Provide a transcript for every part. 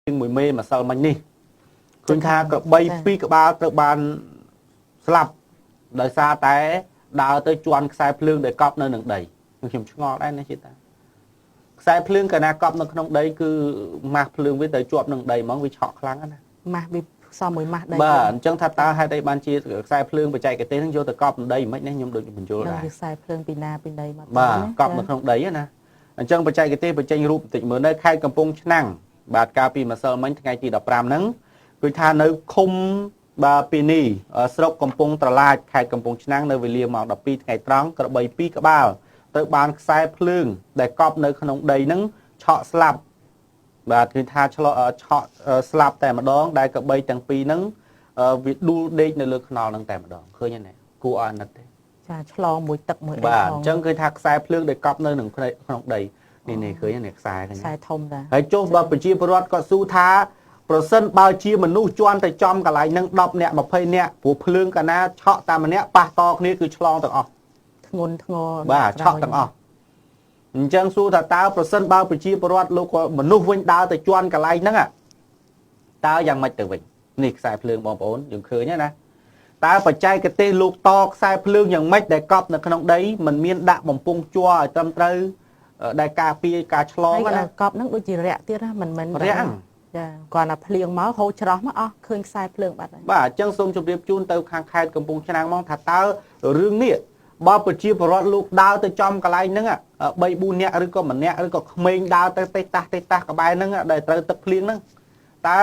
មួយមេម្សិលមិញនេះឃើញថាក្របីពីរក្បាលត្រូវបានស្លាប់ដោយសារតែដើរទៅជន់ខ្សែភ្លើងដែលកប់នៅនឹងដីខ្ញុំឆ្ងល់ដែរណាជាតិតាខ្សែភ្លើងកាលណាកប់នៅក្នុងដីគឺម៉ាស់ភ្លើងវាទៅជាប់នឹងដីហ្មងវាឆក់ខ្លាំងណាស់ ម៉ាស់វាផ្សំមួយម៉ាស់ដី បាទអញ្ចឹងថាតើហេតុអីបានជាខ្សែភ្លើងបច្ចេកទេសហ្នឹងយកទៅកប់នឹងដីមិនណាខ្ញុំដូចបញ្យល់ដែរ ខ្សែភ្លើងពីណាពីដីមក បាទកប់នៅក្នុងដីណាអញ្ចឹងបច្ចេកទេសបញ្ចេញរូបបន្តិចមើលនៅខេត្តកំពង់ឆ្នាំងបាទកាលពីម្សិលមិញថ្ងៃទី15ហ្នឹងគឺថានៅឃុំបាទពីនេះស្រុកកំពង់ត្រឡាចខេត្តកំពង់ឆ្នាំងនៅវេលាម៉ោង12ថ្ងៃត្រង់ក្របី2ក្បាលទៅបានខ្សែភ្លើងដែលកប់នៅក្នុងដីហ្នឹងឆក់ស្លាប់បាទគឺថាឆ្លឆក់ស្លាប់តែម្ដងដែលក្របីទាំងពីរហ្នឹងវាដួលដេកនៅលើខ្នល់ហ្នឹងតែម្ដងឃើញទេគួរឲ្យអាណិតទេ ចាឆ្លងមួយទឹកមួយអី បាទអញ្ចឹងគឺថាខ្សែភ្លើងដែលកប់នៅក្នុងដីនេះនេះឃើញនេះខ្សែ ខ្សែធំដែរ ហើយចុះបើប្រជាពលរដ្ឋគាត់ស៊ូថាប្រសិនបើជាមនុស្សជន់ទៅចំកន្លែងហ្នឹង10នាក់20នាក់ព្រោះភ្លើងកាលណាឆក់តាមម្នាក់ប៉ះតគ្នាគឺឆ្លងទាំងអស់ ធ្ងន់ធ្ងរ បាទឆក់ទាំងអស់អញ្ចឹងសួរថាតើប្រសិនបើប្រជាពលរដ្ឋលោកមនុស្សវិញដើរទៅជន់កន្លែងហ្នឹងតើយ៉ាងម៉េចទៅវិញនេះខ្សែភ្លើងបងប្អូនយើងឃើញណាតើបច្ចេកទេសលោកតខ្សែភ្លើងយ៉ាងម៉េចដែលកប់នៅក្នុងដីมันមានដាក់បំពង់ជ័រឲ្យត្រឹមត្រូវដែលការពារការឆ្លងណា កប់ហ្នឹងដូចជារាក់ទៀតណាមិនមែន រាក់ ចាគ្រាន់តែភ្លៀងមកហូរច្រោះមកអស់ឃើញខ្សែភ្លើងបាត់ហើយ បាទអញ្ចឹងសូមជម្រាបជូនទៅខាងខេត្តកំពង់ឆ្នាំងមកថាតើរឿងនេះបើប្រជាពលរដ្ឋលោកដើរទៅចំកន្លែងហ្នឹង3 4នាក់ឬក៏ម្នាក់ឬក៏ក្មេងដើរទៅទេតាស់ទេតាស់ក្បែរហ្នឹងដែលត្រូវទឹកភ្លៀងហ្នឹងតើ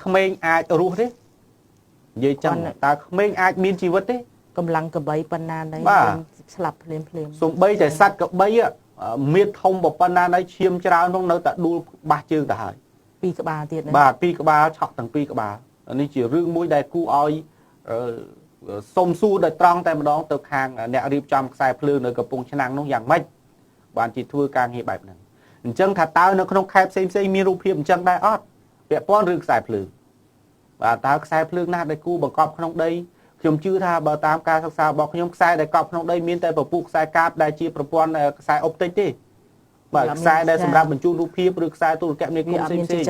ក្មេងអាចរស់ទេនិយាយចឹងតើក្មេងអាចមានជីវិតទេ កម្លាំងកបីប៉ុណ្ណាណីស្លាប់ភ្លាមភ្លាម សំបីតែសត្វកបីមៀតធំប៉ុណ្ណាណីឈាមច្រើនផងនៅតែដួលបាសជើងទៅហើយ ពីរក្បាលទៀត បាទពីរក្បាលឆក់ទាំងពីរក្បាលនេះជារឿងមួយដែលគួរឲ្យសុំសួរដោយត្រង់តែម្ដងទៅខាងអ្នករៀបចំខ្សែភ្លើងនៅកំពង់ឆ្នាំងនោះយ៉ាងម៉េចបានជាធ្វើការងារបែបហ្នឹងអញ្ចឹងថាតើនៅក្នុងខេត្តផ្សេងផ្សេងមានរូបភាពអញ្ចឹងដែរអត់ពាក់ព័ន្ធរឿងខ្សែភ្លើងបាទតើខ្សែភ្លើងណាដែលគូបង្កប់ក្នុងដីខ្ញុំជឿថាបើតាមការសិក្សារបស់ខ្ញុំខ្សែដែលកប់ក្នុងដីមានតែពពុះខ្សែកាបដែលជាប្រព័ន្ធខ្សែអុបទិកទេបាទខ្សែដែលសម្រាប់បញ្ជូនរូបភាពឬខ្សែទូរគមនាគមន៍ផ្សេងផ្សេង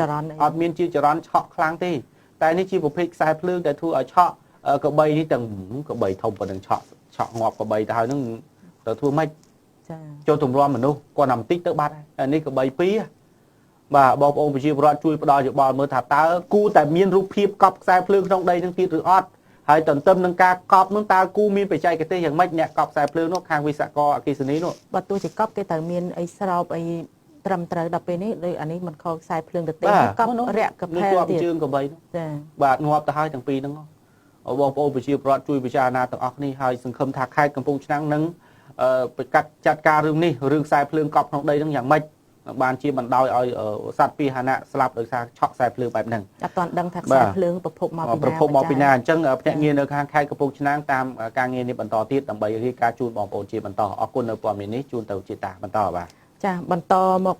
អត់មានជាចរន្តឆក់ខ្លាំងទេតែនេះជាប្រភេទខ្សែភ្លើងដែលធ្វើឲ្យឆក់កបីនេះទាំងកបីធំប៉ុណ្ណឹងឆក់ឆក់ងាប់កបីទៅហើយនឹងទៅធ្វើម៉េច ចា ចូលទម្រាំមនុស្សគាត់តែបន្តិចទៅបាត់ហើយនេះកបីពីរបាទបងប្អូនប្រជាពលរដ្ឋជួយផ្ដល់យោបល់មើលថាតើគូតែមានរូបភាពកប់ខ្សែភ្លើងក្នុងដីនឹងទៀតឬអត់ហើយទន្ទឹមនឹងការកប់នឹងតើគូមានបច្ចេកទេសយ៉ាងម៉េចអ្នកកប់ខ្សែភ្លើងនោះខាងវិស្វករអគ្គិសនីនោះ បើទោះជាកប់គេត្រូវមានអីស្រោបអីត្រឹមត្រូវដល់ពេលនេះដូចអានេះមិនខុសខ្សែភ្លើងទៅទេកប់រាក់កផែលទៀត ជើងកបី ចា បាទងាប់ទៅហើយទាំងពីរហ្នឹងបងប្អូនប្រជាពលរដ្ឋជួយពិចារណាទាំងអស់គ្នាហើយសង្ឃឹមថាខេត្តកំពង់ឆ្នាំងនឹងប្រកាសចាត់ការរឿងនេះរឿងខ្សែភ្លើងកប់ក្នុងដីហ្នឹងយ៉ាងម៉េចបានជាបណ្ដោយឲ្យសត្វពាហនៈស្លាប់ដោយសារឆក់ខ្សែភ្លើងបែបហ្នឹង អត់ទាន់ដឹងថាខ្សែភ្លើងប្រភពមកពីណា ប្រភពមកពីណាអញ្ចឹងភ្នាក់ងារនៅខាងខេត្តកំពង់ឆ្នាំងតាមការងារនេះបន្តទៀតដើម្បីរាយការណ៍ជូនបងប្អូនជាបន្តអរគុណនៅព័ត៌មាននេះជូនទៅជាតាបន្តបាទ ចាបន្តមក